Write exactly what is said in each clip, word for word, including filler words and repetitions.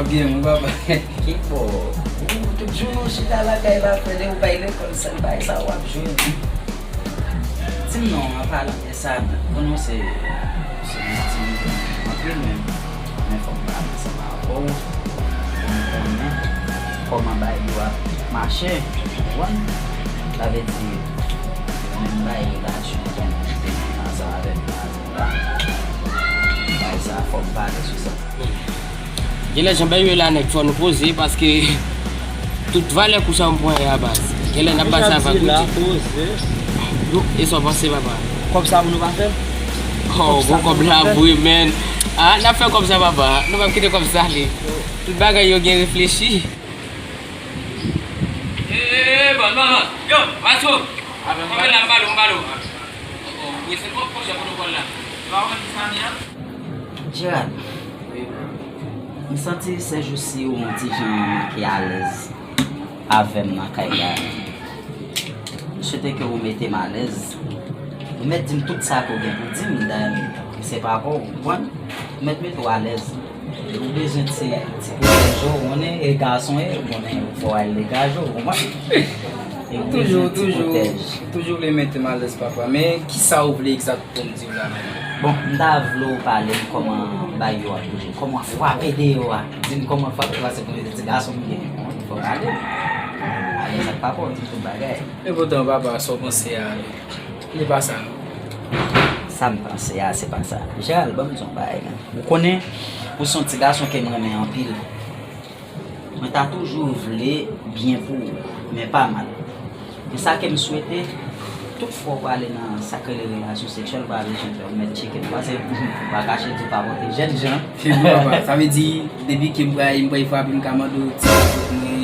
Byen, mon papa. Ki bo? Ou tout jounen w chita lakay la, frè, lè ou pa al lekòl, sèl bagay sa w ap jwe. Di m non, an palan de sa, konnen w se, se yon timoun anpil, men, men fò m pale ansanm avè w, pou m konnen kòman bagay yo ap mache, ou konprann? Sa vle di, menm bagay relasyon, konnen w te nan sa avè m, bagay sa, fò m pale sou sa. Genlè jan bagay yo ye la nèg, fò nou poze, paske tout valè kou sa yo m pran yo a baz. Genlè n ap pase avèk ou. Yo, e sa w panse, papa? Kòb sa pou nou pa fè? Oh, bon kòb la vre, men. Ah, n ap fè kòb sa, papa. Nou p ap kite kòb sa ale. Tout bagay yo gen reflechi. Eh, ban, ban, ban. Yo, Macho. Kanpe la, m pale w, m pale w. Oh, oh, wi, se bon pwojè pwotokòl la. Ou pa wè ki sa ni an? Gerald, m santi sèjousi ou yon ti jan manke alèz avè m nan kay la. M swete ke ou mete m alèz. Ou mèt di m tout sa ke w gen pou di m, dayè, m se papa w, ou konprann? Ou mèt mete w alèz. Ou bezwen ti, ti pwotèje w, ou konnen, e gason ye, ou konnen, fò w al degaje w, ou konprann? E ou bezwen ti pwotèj. Toujou, toujou vle mete m alèz, papa. Men, kisa ou vle egzakteman? Pou m di w la menm. Bon, m ta vle w pale m kòman bagay yo ap bouje. Kòman frape deyò a? Di m kòman frape, paske pou m te ti gason m genyen. Fò w pale. Ale, sa k pa fò, di m tout bagay. Epoutan, papa, sa w panse a, li pa sa, non. Sa m panse a, se pa sa. Gerald, ban m di w yon bagay, man. Ou konnen, ou se yon ti gason ke m renmen anpil. Mwen ta toujou vle byen pou ou, men pa mal. Men sa ke m swete, tout fwa w prale nan sa k rele relasyon seksyèl, ou pa bezwen pè, ou mèt tcheke m, paske m pa kache di w pa pote jèn jan. Tcheke m, papa. Sa vle di, depi ke m pral, m pral frape, m ka mande w ti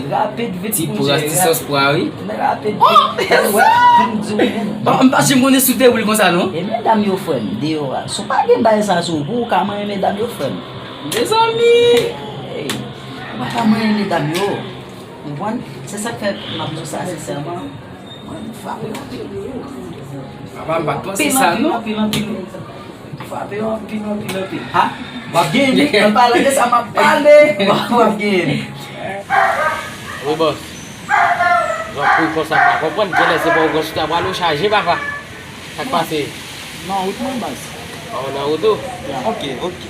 rapid, vit ti pras, ti sòs pwa, wi. Rapid, vit. Bon, m pa janm konnen si w te wi l konsa, non. E medam yo, frè m, deyò a. Si w pa gen bagay sa sou ou, pou w ka manyen medam yo, frè m. Mezanmi! Hey. Ou pa ka manyen medam yo. Ou konprann? Se sa k fè m ap di w sa sensèman. Mwen, m frape anpil. Papa, m pa t panse sa, non. Anpil, anpil, anpil. M frape anpil, anpil, anpil. Ha? W ap genyen, wi. An palan de sa, m ap pale. W ap genyen. Wi, bòs. Jan kouri konsa, m pa konprann. Genlè se pa w pran chita pral ou chaje, papa. Sa k pase? Nan wout mwen, baz. Oh, nan wout ou? Ya. Ok, ok.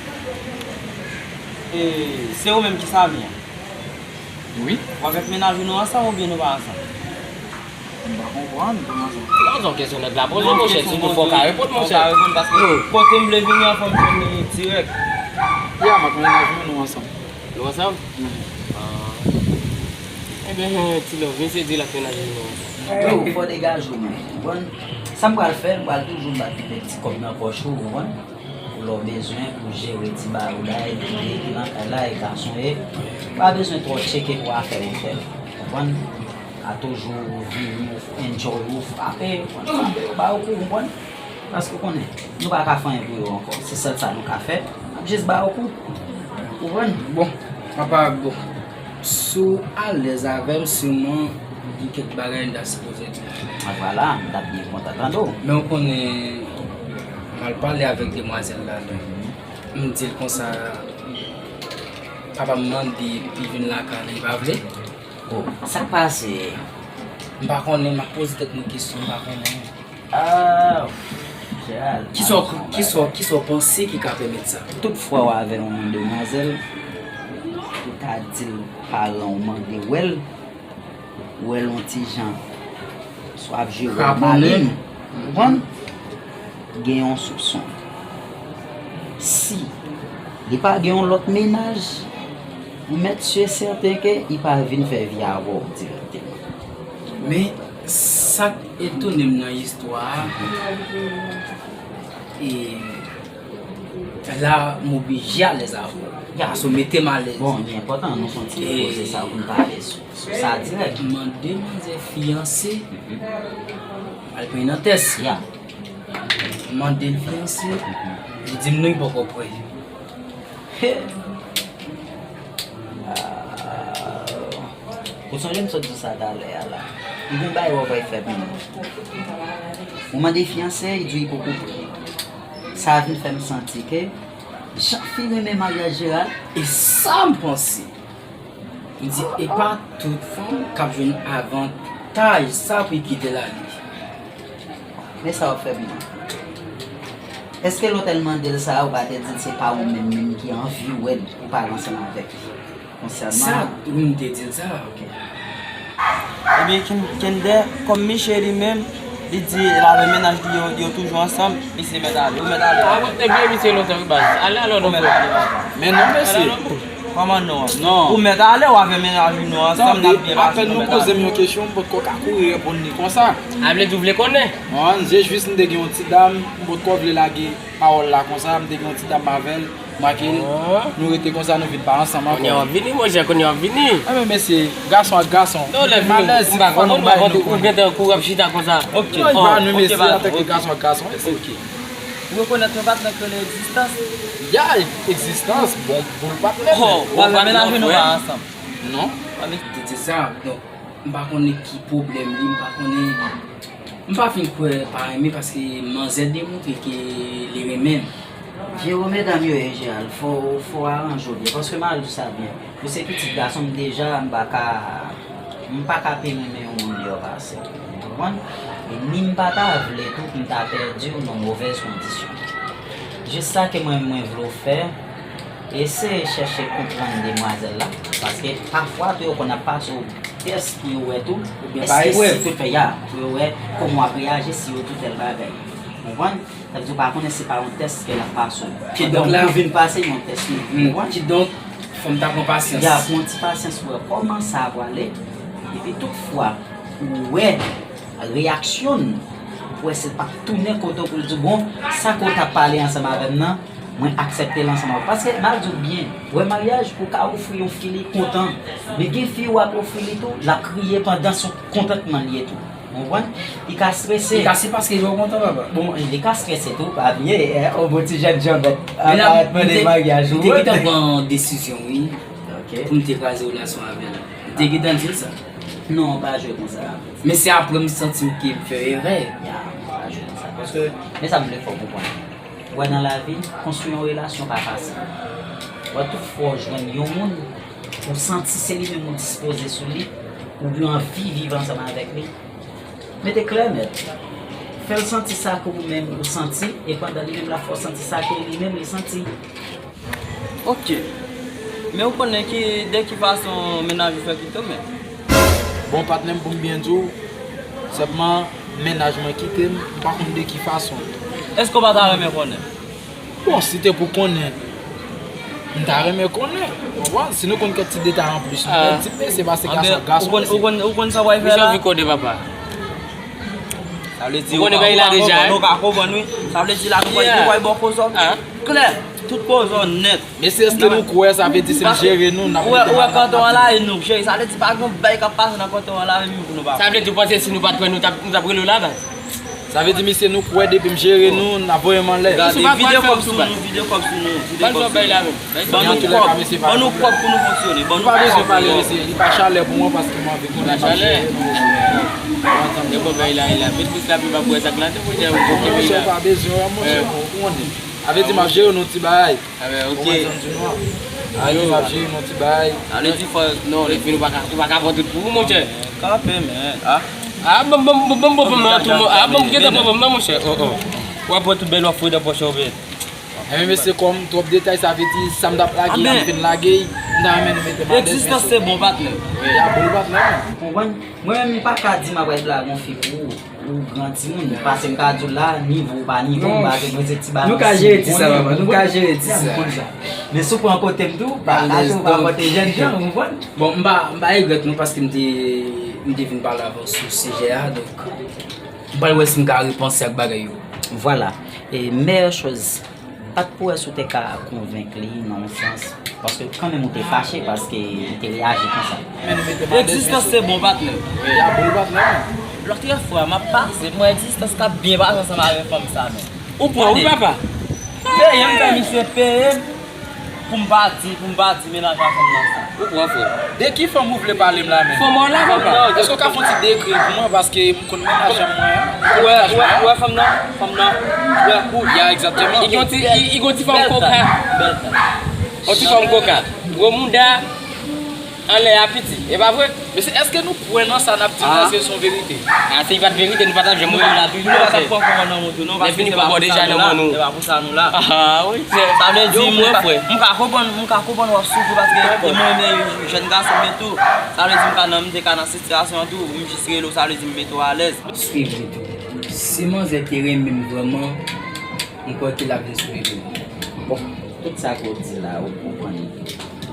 E, se ou menm ki Samy an? Wi. Ou avèk mennaj ou nou ansanm oubyen nou pa ansanm? M pa konprann, kòman sa? Non, se yon kesyon nèg la poze, monchè, si nou fè w ka reponn, monchè. Fò w ka reponn, paske kote m vle vini an, fò m jwenn li dirèk. Ya, m ak mennaj mwen, nou ansanm. Nou ansanm? Mhm. Ah. Ebyen, ti love, misye di l ak mennaj li, nou ansanm. Yo, fò w degaje w, man. Ou konprann? Sa m pral fè, m pral toujou bat kèk ti kòb nan pòch ou, ou konprann? Pou lè w bezwen, pou jere ti bagay ou la, e bebe ki nan kay la, e gason ye. Pa bezwen twò tcheke pou afè yo fè. Konprann? A toujou vini, ou enjoy, ou frape, ou konn frape, yo ba yo kou, konprann? Paske ou konnen, nou pa ka fè anyen pou yo ankò. Se sèl sa nou ka fè, n ap jis ba yo kou. Konprann? Bon, papa, bon. Si w alèz avè m, siman gen kèk bagay m ta sipoze di w. A, vwala, m t ap byen kontan tande w. Men w konnen, m al pale avèk demwazèl la, men m di l konsa, papa m mande pou l vin lakay la, li pa vle. Oh, sa k pase? M pa konnen, m ap poze tèt mwen kesyon, m pa konnen. Ah, Gerald. Kisa w, kisa w, kisa w panse ki ka pèmèt sa? Tout fwa w avè yon demwazèl, ou ta di l paran w mande wè l, wè l yon ti jan, swa ap jwe wòl malin, ou konprann? Gen yon soupson. Si li pa gen yon lòt mennaj, ou mèt si e sèten ke li pa vin fè vi avè w dirèkteman. Men, sa k etone m nan istwa a, e, la, m oblije alèz avè w. Ya. Paske w mete m alèz. Bon, li enpòtan, nou fè yon ti poze sa pou n pale sou, sou sa dirèk. Mande manzè fiyanse, al pran nan tès. Ya. Mande l fiyanse, li di m non, li poko prè. He. Ah. Ou sonje m sot di w sa talè a la. Li gen bagay w ap fè pou mwen. Ou mande fiyanse, li di w li poko prè. Sa vin fè m santi ke jan fi renmen maryaj Gerald. E sa m panse. Li di, e pa tout fanm k ap jwenn avantaj sa pou l kite l ale. Men sa w ap fè pou mwen. Èske lè w t al mande l sa, ou pa te di l se pa ou menm menm ki anvi wè l pou pale ansanm avèk li? Konsènan. Sa, wi, m te di l sa. Ok. Ebyen, Kin-, Kinder, kòm Miche li menm, li di l avè mennaj li yo, yo toujou ansanm, misye mèt ale. Ou mèt ale. Ah, bon, ebyen, misye lontan, wi, baz. Ale, ale, non, frè. Men non, mesye. Kòman non an? Non. Ou mèt ale, w avè mennaj ou nou ansanm, n ap byen pase, apèn nou poze m yon kesyon, m potko ka kouri reponn li konsa. A vle di w vle konnen? Non, se jis m te gen yon ti dam, m potko vle lage pawòl la konsa, m te gen yon ti dam avè l, m ak li, nou rete konsa, nou vin pa ansanm ankò. Kounye a w ap vini, monchè, kounye a w ap vini. Enben, mesye, gason ak gason. Non, lè vini, malèz, m pa konn, ou gentan kouri ap chita konsa. Ok. Non, li pa nou, mesye, antanke gason ak gason, mesye. Ok. Ou rekonèt yon patnè k rele Egzistans? Ya, Egzistans, bon boul patnè. Oh, w avè mennaj ou nou pa ansanm? Non. Te di sa, donk, m pa konnen ki pwoblèm li, m pa konnen, m pa fin kwè pa renmen paske manzè demontre ke li renmen m. Vye medam yo ye, Gérald, fò, fò w aranje w byen, paske m al di w sa byen. Ou se pitit gason m deja, m pa ka, m pa ka pi renmen yon moun deyò pase w, ou konprann? E ni m pa ta vle tou pou m ta pèdi w nan movèz kondisyon. Jis sa ke mwen, mwen vle w fè, eseye chèche konprann demwazèl la, paske pafwa tou yo konn ap pase w tès pou yo wè tou, èske si tout fè ya, pou yo wè kòman w ap reyaji si yo di w tèl bagay. Ou konprann? Sa vle di w pa konnen se pa yon tès ke l ap pase w. Kidonk, la, ou vin pase yon tès nou. Ou konprann? Kidonk, fò m ta pran pasyans. Ya, pran ti pasyans pou wè kòman sa a prale. Epi tout fwa ou wè reyaksyon l, ou wè si l p ap tounen kote w pou l di w, bon, sa ke w t ap pale ansanm avè m nan, mwen aksepte l ansanm avè w. Paske, m ap di w byen, wè maryaj, ou ka ofri yon fi li kontan. Men gen fi ou ap ofri li tou, l ap kriye pandan se kontantman li ye tou. Ou konprann? Li ka strese. Li ka, se paske li wè w kontan, papa. Bon, li ka strese tou, pa bliye, eh, yon bon ti jèn jan bèt ap mande maryaj ou. M te gentan pran desizyon, wi. Ok. Pou m te kraze relasyon avè l. M te gentan di l sa. Non, pa jwe konsa. Men se apre m santi m ke m fè erè. Ya, pa jwe konsa. Paske, men sa m vle fè w konprann. Ou wè nan lavi, konstwi yon relasyon pa fasil. Ou wè tout fwa w jwenn yon moun, ou santi se li menm ou dispoze sou li, ou anvi viv ansanm avèk li. Mete klè nèt. Fè l santi sa ke ou menm ou santi, e pandan li menm l ap fè w santi sa ke li menm li santi. Ok. Men ou konnen ki, de ki fason mennaj ou fè kite w, men? Bon, patnè m, pou m byen di w, senpman, mennaj mwen kite m, m pa konn de ki fason. Èske w pa ta renmen konnen? Bon, si te pou konnen, m ta renmen konnen. Ou konprann? Si nou konn kèk ti detay anplis, nou pèdi, men se pa se gason ak gason, mesye. Ou konn, ou konn sa w pral fè la? Misye anvi kode papa. Sa vle di ou ka konprann, wi. Sa vle di la nou pral, nou pral bò kozòb. Klè, tout kozòb nèt. Mesye, èske nou kwè sa vle di si l jere nou, n ap mete mal la? Ou wè kanton an la, e nou k jere. Sa vle di pa gen yon bagay k ap pase nan kanton an la, menm pou nou pa kwè. Sa vle di ou panse si nou pa t kwè nou t ap, nou t ap rele w la, baz? Sa vle di, mesye, nou kwè depi m jere nou, n ap voye m anlè. Gade, vide kòb sou nou, vide kòb sou nou, vide kòb sou nou. Ban nou kòb, ban nou kòb pou nou fonksyone. Ban nou kòb pou nou fonksyone. Nou pa bezwen pale, mesye. Li pa chalè pou mwen paske m anvi konnen m ap jere nou. Bon, bagay la, la. Met plis la, pi m ap wè sa k la. Monchè, ou pa bezwen wè, monchè, ou konnen. Sa vle di m ap jere nou ti bagay. Ou konprann sa m di nou an? Sa vle di m ap jere nou ti bagay. Sa vle di fò, non, lèfini ou pa ka, ou pa ka pran tout pou ou, monchè. Kanpe, men. Ah, ban m, ban m, ban m pran pou mwen tou, mon. Ah, ban m gentan pran pou mwen, monchè. Oh, oh. W ap pran tout bèl w ap foure nan pòch ou, men. Enben, mesye, kòm twòp detay, sa vle di sa m t ap lage, m ap fin lage, m ta renmen nou mete m alèz, mesye. Egzistans se bon, patnè. Ya, bon, patnè. Ou konprann? Mwen menm, m pa ka di m ap al lage yon fi pou ou. Ou gran timoun, paske m ka di w la, nivo w pa nivo m, paske mwen se ti balansi, nou konnen, ou konprann sa. Men si w pran kote m tou, pa kache w pa pote jènjan, ou konprann? Bon, m pa, m pa regrèt non, paske m te, m te vin pale avè w sou sijè a, donk, m pral wè si m ka repanse ak bagay yo. Vwala. E meyè choz, m pa t pou wè si w te ka konvenk li nan yon sans. Paske kanmenm ou te fache paske li te reyaji konsa. Egzistans se bon, patnè. Ya, bon, patnè. Lòt fwa, m ap pase, m wè Egzistans k ap byen pase ansanm avèk fanm sa, men. Ou pran, wi, papa. Peye m, fè misye peye m pou m pa di, pou m pa di mennaj a fanm nan sa. Ou pran, frè. De ki fanm ou vle pale m la menm? Fanm an la, papa. Èske w ka fè yon ti dekri l pou mwen? Paske m konn mennaj an mwen an. Ou wè, ou wè, ou wè fanm nan? Fanm nan. Ou wè kou. Ya, egzakteman. Li gen yon ti, li, li gen yon ti fòm koka. Bèl tan. Yon ti fòm koka. Gwo mouda. Anlè a piti, e pa vre? Mesye, èske nou kwè nan sa n ap di la, èske se yon verite? A, si li pa t verite, nou pa t ap janm rele la toujou, mesye. Nou pa t ap pran kòb nan men nou tou, non, paske se pa pou sa nou la. Se pa pou sa nou la. Ah, wi, se sa vle di, mwen, frè. M ka konprann, m ka konprann w ap soufri paske te mwen menm jèn gason, men tou, sa vle di m ka nan, m te ka nan sitiyasyon an tou, m jis rele w, sa vle di m mete w alèz. Swiv li tou. Si manzè te renmen m vrèman, m kwè ke l ap vin swiv li. Bon, tout sa ke w di la, ou konprann.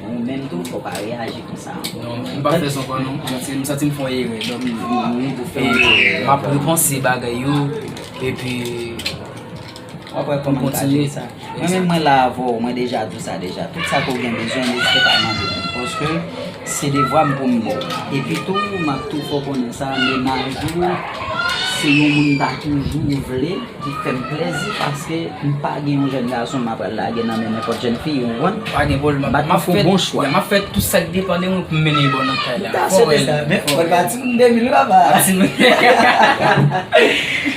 Ou menm tou, fò w pa reyaji konsa ankò. Non, m pa fè sa ankò, non. M santi, m santi m fè yon erè. Donk, m, m, m, ou fè yon erè. M ap repanse bagay yo, epi m kontinye. Mwen menm, mwen la avè w, mwen deja di w sa deja. Tout sa ke w gen bezwen, n ezite pa mande m. Paske se devwa m pou m ba w. Epi tou, m ap tou fè w konnen sa, mennaj ou, se yon moun m ta toujou vle. Ki fè m plèzi paske m pa gen yon jèn gason m apral lage nan men nenpòt jèn fi, ou konprann? Pa gen pwoblèm. M ap tou fè yon bon chwa. M ap fè tout sa k depann de mwen pou m mennen l ba w nan kay la. M ta swete sa, men fò l pa timoun de mil wi, papa. Timoun.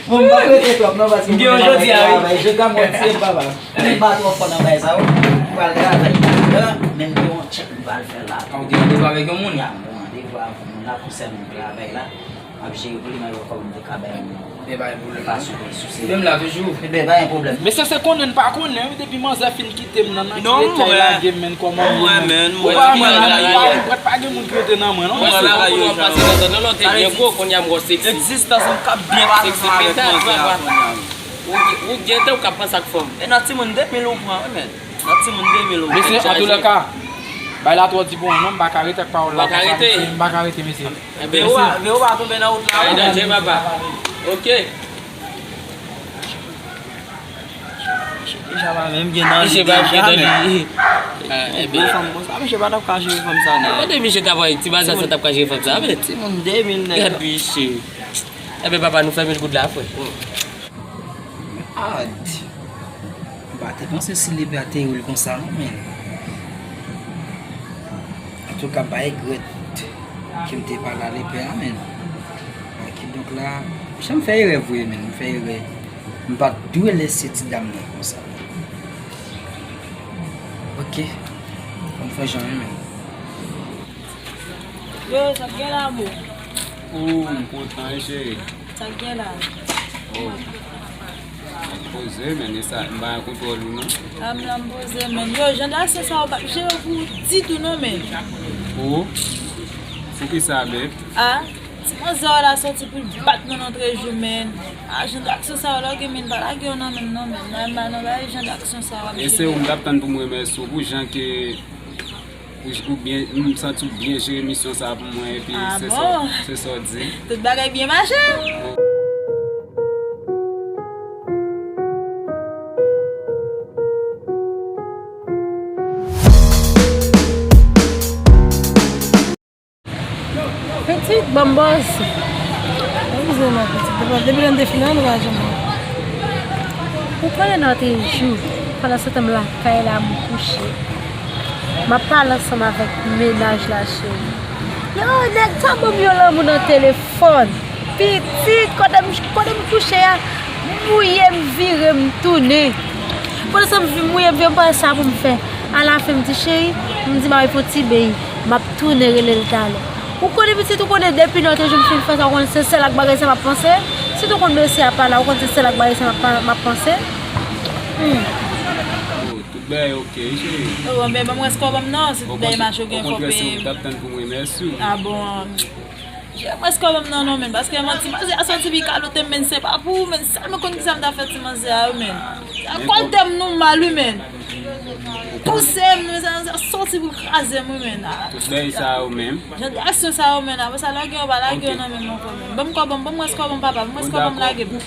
Bon, m p ap rete twòp non, paske m gen yon jodi a, wi. Jodi a m wè ti papa. M pa twò fò nan bagay sa yo. M pral travay ladan, men m gen yon tchèk m pral fè la. Ou gen randevou avèk yon moun? Ya, m gen randevou avèk yon moun la konsènan travay la. M ap jere pou li, m ap wè kòman m te ka bay yon. Ebyen, pa gen pwoblèm. Pasyon pou li sou se. Ebyen, m la toujou. Ebyen, pa gen pwoblèm. Mesye, se konnen n pa konnen, wi, depi manzè fin kite m nan, nan ki eta l lage m, menn, kòman m ye, menn. Ou pa wè, pa gen moun ki rete nan mwen, non, mesye. Mwen, mwen, mwen, mwen, pase nan zòn nan, lòt te byen gwo, kounye a m wè seksi. Egzistans m k ap byen pase ansanm avèk manzè a kounye a. Ou, ou gentan ou k ap panse ak fanm. E nan timoun de mil ou pran, wi, menn. Nan timoun de mil ou pran. Mesye, antoulèka, bagay la twò di pou mwen, non, m pa ka rete ak pawòl la konsa, mesye, m pa ka rete, mesye. Vero a, Vero pa tonbe nan wout la, non. Danje, papa. Ok. Misye pa menm gen nan li deja, men. Bon fanm konsa, misye pa t ap ka jere fanm sa, non. Kote misye t ap wè ti bazan sa t ap ka jere fanm sa, men? Timoun de mil nèg. Gad misye. Ebyen, papa, nou fèmen l kout la, frè. Mad. M pa te panse si Lepè a te rele konsa non, men. Antouka, m pa regrèt ke m te pale a Lepè a, men. Kidonk la, jan m fè erè vre, men. M fè erè. M pa t dwe lèse ti dam nan konsa. Ok. Fò m fè jan an, men. Yo, sa k gen la, mo? Oh, m kontan, wi, cheri. Sa k gen la? Oh. Mwen poze, men, e sa, m pa nan kontwòl ou, non. A, m la, m poze, men. Yo, jan de aksyon sa yo p ap jere pou ou ditou, non, men. Pou? Pou ki sa, babe? A, ti manzè la soti pou l bat mwen nan trè jou, men. A, jan de aksyon sa yo lage, men, pa lage yo nan men m, non, men. Nan, nan, nan, jan de aksyon sa yo ap jere. E se ou m t ap tann pou m remèsye w pou jan ke Ou, ou byen, m santi w byen jere misyon sa pou mwen, epi se sa, se sa w di. Tout bagay byen mache. Pitit, ban m bòz. Eskize mwen, pitit. Depi, depi lè n te fin la, nou pa janm wè. Ou konnen nan te jou, pandan se tan m lakay la, m kouche. M ap pale ansanm avèk mennaj la, cheri. Yo, nèg sa ban m yon lanmou nan telefòn. Pitit, kote m, kote m kouche a, mouye m vire m tounen. Pandan sa m vi-, mouye m vire m pa wè sa pou m fè. Alafen m di, cheri, m di m ap fè yon ti beny, m ap tounen rele l talè. Ou konnen pitit, ou konnen depi nan te jou m fin fè sa, ou konnen se sèl ak bagay sa m ap panse. Si tou konn mesye a pa la, ou konnen se sèl ak bagay sa m ap pa, m ap panse. Hmm. Oh, tout bagay ok, wi, cheri. Oh, men ban m rès kòb nan, si tout bagay mache, ou gen fò peye m. Okontrè, se ou t ap tann pou m remèsye w. A bon? Jere m rès kòb nan non, men, paske manti, manzè a soti vin kalote m, men, se pa pou ou, men, sèlman konn kisa m ta fè ti manzè a, yo, men. Sa kòlte m nou mal, wi, men. Pouse m, men sa, sa soti pou l kraze m, wi, men. Tout bagay sa yo menm. Jan de aksyon sa yo, men. Apre sa, lage yo, pa lage yo nan men m ankò, men. Ban m kòb, ban m, ban m rès kòb, papa. Ban m rès kòb, ban m lage m.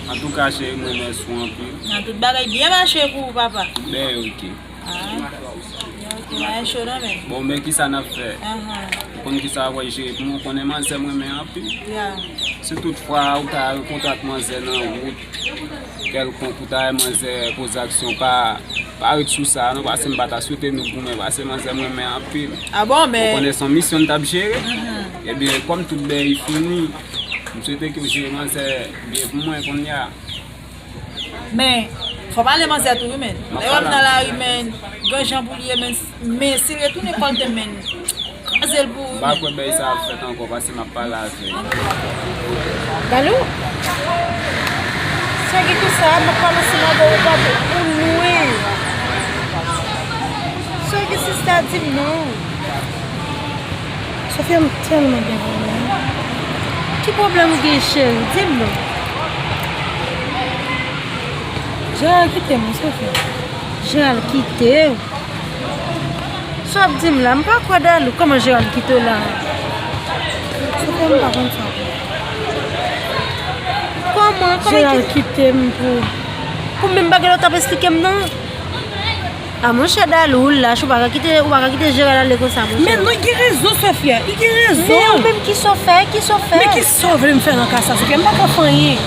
Antouka, cheri, mwen remèsye w anpil. Nan tout bagay byen mache pou ou, papa. Tout bagay ok. Ah, ok, bagay cho non, men. Bon, men kisa n ap fè? Ahan. Ou konn kisa w ap jere pou mwen, ou konnen manzè m renmen anpil. Ya. Si toutfwa ou ta rankontre ak manzè nan wout, kèlkonk ou ta wè manzè poze aksyon, pa, pa ret sou sa non, paske m pa ta swete nou goumen, paske manzè m renmen anpil. Ah bon, men. Ou konnen se yon misyon n t ap jere. Mhm. Ebyen, kòm tout bagay fini, m swete ke w jere manzè byen pou mwen kounye a. Men, Fò pale manzè tou wi, men. Lè w ap nan lari, men, gen jan pou l ye, men, men si l retounen kòlte, men, kraze l pou ou, men. M pa kwè bèy sa ap fèt ankò, paske m ap pale avè l. Dalou? Sè ki konsa, m ap pale ansanm avè w, ou pa ou lwen. Sè ki sista di m non. Sofia, m tèlman gen pwoblèm. Ki pwoblèm ou gen, cheri? Di m non. Gerald kite m, wi, Sofia. Gerald kite w? Sa w ap di m la? M pa kwè Dalou. Kòman Gerald kite w la? Sofia, m pa konn sa. Kòman? Kòman Gerald kite m pou... Pou menm bagay la w t ap esplike m nan? A monchè Dalou, ou lach, ou pa ka kite, ou pa ka kite Gerald ale konsa, monchè. Men non, li gen rezon, Sofia, li gen rezon. Men ou menm, kisa w fè, kisa w fè? Men kisa w vle m fè nan ka sa, Sofia? M pa ka fè anyen.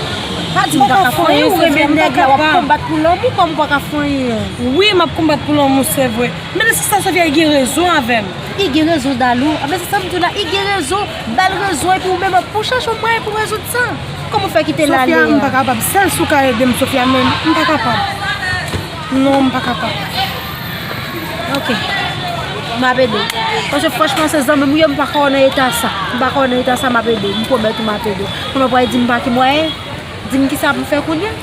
Pa di m pa ka fè anyen, ou renmen nèg la, w ap konbat pou lanmou, kòm ou pa ka fè anyen. Wi, m ap konbat pou lanmou, se vre. Men nan sans sa, Sofia, li gen rezon avè m. Li gen rezon, Dalou. Anben, se sa m di w la, li gen rezon, ba l rezon, epi ou menm, pou chache yon mwayen pou rezoud sa. Kòman w fè kite l ale a? Sofia, m pa kapab. Sèl si w ka ede m, Sofia, men m pa kapab. Non, m pa kapab. Ok. M ap ede w. Paske franchman, se zanmi m ou ye, m pa ka wè w nan eta sa. M pa ka wè w nan eta sa, m ap ede w. M pwomèt ou m ap ede w. Kòman w pral di m pa ki mwayen? Di m kisa pou m fè kounye a?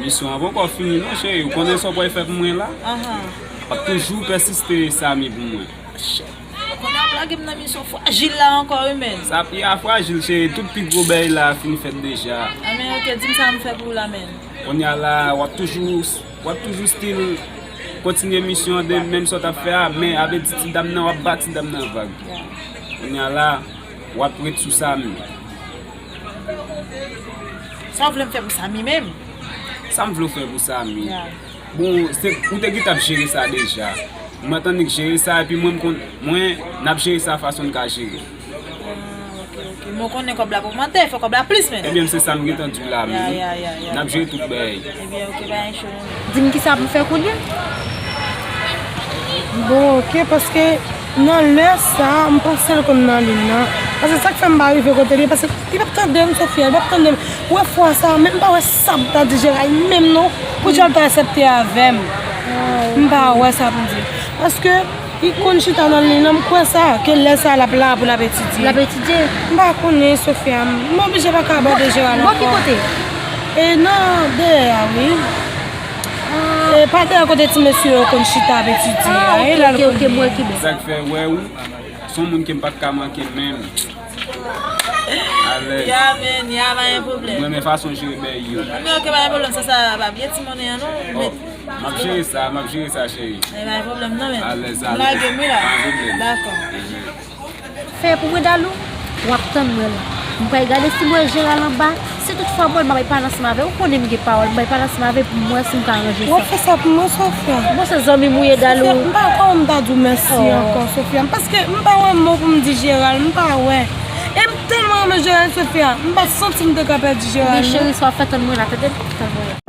Misyon an poko fini non, cheri. Ou konnen sa w pral fè pou mwen la? Ahan. W ap toujou pèsiste Samy pou mwen. Kounye a w ap lage m nan misyon frajil la ankò wi, men. Sa pi a frajil, cheri. Tout pi gwo bèy la fin fèt deja. Anben, ok, di m sa m fè pou ou la, men. Kounye a la, w ap toujou, w ap toujou still kontinye misyon an de menm sa w t ap fè a, men avè di ti dam nan, w ap ba ti dam nan vag. Kounye a la, w ap ret sou Samy. Sa w vle m fè pou Samy menm? Sa m vle w fè pou Samy? Bon, se, ou te gentan ap jere sa deja. Mwen tande k jere sa, epi mwen, m konn, mwen, n ap jere sa fason n ka jere. Ah, ok, ok. Men w konnen kòb la pa ogmante, fò kòb la plis, men. Ebyen, se sa m gentan di w la, men. N ap jere tout bagay. Ebyen, ok, pa gen cho non. Di m kisa pou m fè kounye a? Bon, ok, paske nan lè sa, m panse l konn nan liy nan. Paske sa k fè m pa rive kote l ye, paske li p ap tande m, Sofia, li p ap tande m. Ou wè fwa sa, men m pa wè sa pou ta di Gerald menm non, pou di l ta aksepte avè m. M pa wè sa pou di. Paske li konn chita nan liy nan, m kwè sa, ke lè sa l ap la pou l ap etidye. L ap etidye? M pa konnen, Sofia, m oblije pa ka abòde Gerald ankò. Bò ki kote? E nan dèyè a, wi. E pa dèyè kote ti mesye yo konn chita ap etidye a, e la l konn ye. Sa k fè, wè ou, se yon moun ke m pa t ka manke menm. Alèz. Ya, men, ya, pa gen pwoblèm. M renmen fason w jere bèy yo. Men ok, pa gen pwoblèm, sa, sa pa byen ti monnen an, non. M ap jere sa, m ap jere sa, cheri. E pa gen pwoblèm, non, men. Alèz, alèz. M lage m wi la. Pa gen pwoblèm. Dakò. Fè pou mwen, Dalou. W ap tann mwen la. M pral gade si m wè Gerald anba. Si toutfwa m wè l, m ap bay pale ansanm avè l. Ou konnen m gen pawòl, m bay pale ansanm avè l pou m wè si m ka ranje sa. W ap fè sa pou mwen, Sofia? Bon, se zanmi m ou ye, Dalou. Sofia, m pa kwè m ta di w mèsi ankò, Sofia. Paske m pa wè mo pou m di Gerald, m pa wè. E m tèlman renmen Gerald, Sofia. M pa t santi m te ka pèdi Gerald, non. Men cheri, sa w ap fè, tann mwen la, tande? Tann mwen la.